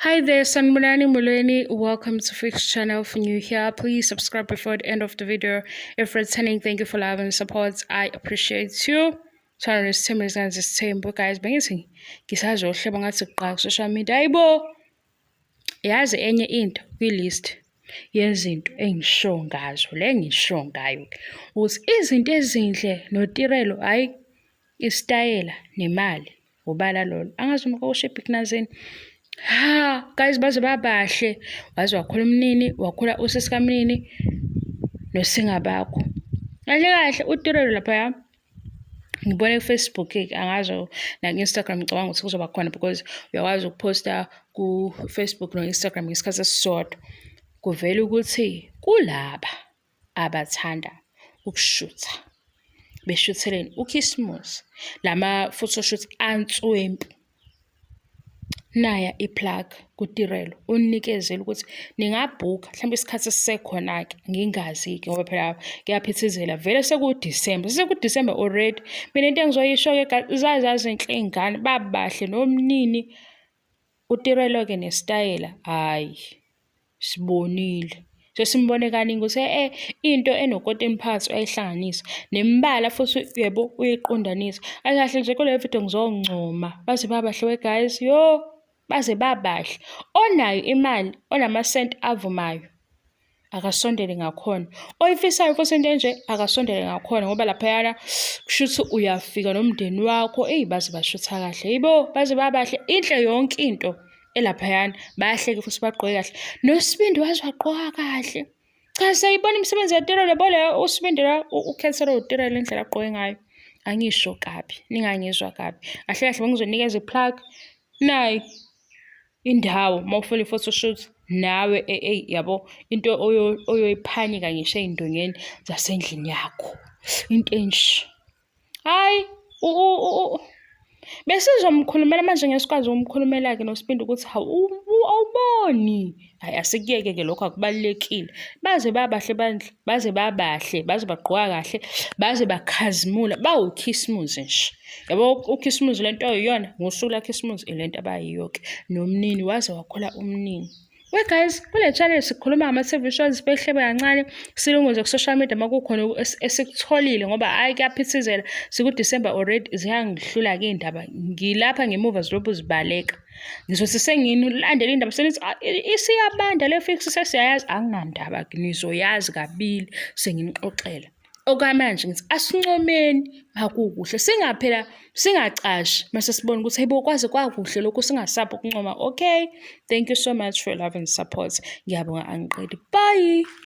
Hi there, Sanibonani, Molweni. Welcome to Fix Channel. If you're new here, please subscribe before the end of the video. If returning, thank you for love and support. I appreciate you. Channel isithembu izingane zesithembu, guys. Bengithi ngisazohleba ngathi kuqala ku-social media. Hayibo! Yazi enye into kwi-list yezinto engisho ngazo, le ngisho ngayo ukuthi izinto ezinhle noTirelo, hhayi isitayela nemali, ubala lolo. Angazi noma kwakushibha ikunazini. Ha, guys, baze babahle. Waze wakhula umnini, wakhula usisi kamnini nosingabakho. Kahle kahle uTirelo laphaya ngibone ku-Facebook-ke, angazi naku-Instagram, ngicabanga ukuthi kuzoba khona because uyakwazi ukuphosta ku-Facebook no-Instagram ngesikhathi esisodwa. Kuvela ukuthi kulaba abathanda ukushutha, beshutheleni uKhisimusi, lama-photoshoot answempu. Naya i-plug kuTirelo, unikezele ukuthi ningabhukha mhlawumbe isikhathi sisekhona-ke, ngingazi-ke ngoba phela kuyaphithizela vele sekuDisemba, sesikuDisemba already. Mina into engizoyisho-ke, zaze zazinhle iy'ngane, babahle nomnini uTirelo-ke nesitayela, hhayi sibonile. Sesimbone kaningi ukuthi into enokotini phakathi uyayihlanganisa nemibala futhi yebo uyayiqondanisa. Kahle kahle nje kule video ngizoncoma, baze babahle we guys, yo baze babahle. Onayo imali, onamasenti avumayo akasondele ngakhona. Oyifisayo futhi into enje akasondele ngakhona ngoba laphayana kushuthi uyafika nomndeni wakho, eyi baze bashutha kahle, yibo baze babahle, inhle yonke into elaphayana. Bayahleka futhi bagqoke kahle. NoSibindi waze wagqoka kahle. Cha, siyayibona imisebenzi yaTirelo, yabo le uSibindi la ukhethelwe uTirelo indlela agqoke ngayo. Angisho kabi, ningangizwa kabi. Kahle kahle bengizonikeza i-plug, nayi indawo uma ufuna i-photoshoot nawe eyi yabo into oyoyiphanyeka ngisho ey'ndongeni zasendlini yakho, into enje. Hhayi, besizomkhulumela manje, ngeke sikwazi ukumkhulumela-ke noSibindi ukuthi hawu awuboni. Hhayi, asikuyeke-ke lokho, akubalulekile. Baze babahle bandla, baze babahle, baze bagqoka kahle, baze bakhazimula, bawukhisimusi nje. Yabo ukhisimusi lento oyiyona ngosuku lakhisimusi ilento abayiyo-ke. Nomnini waze wakhula umnini. We guys, kule channel sikhuluma ngama-TV shows, behlebe kancane, silunguze ku-social media uma kukhona esikutholile ngoba hhayi kuyaphithizela, siku-December already, ziyangihlula-ke iy'ndaba. Ngilapha ngemuva zilokhu zibaleka. Ngizothi senginilandela indaba senithi isiyabanda le fix sesiyayazi, anginandaba-ke nizoyazi kabili senginixoxela. Okwamanje ngithi asincomeni makukuhle, singaphela singacashi mase sibona ukuthi hayibo kwaze kwakuhle lokhu, singasabi ukuncoma. Okay, thank you so much for your love and support. Ngiyabonga, angiqedi. Bye.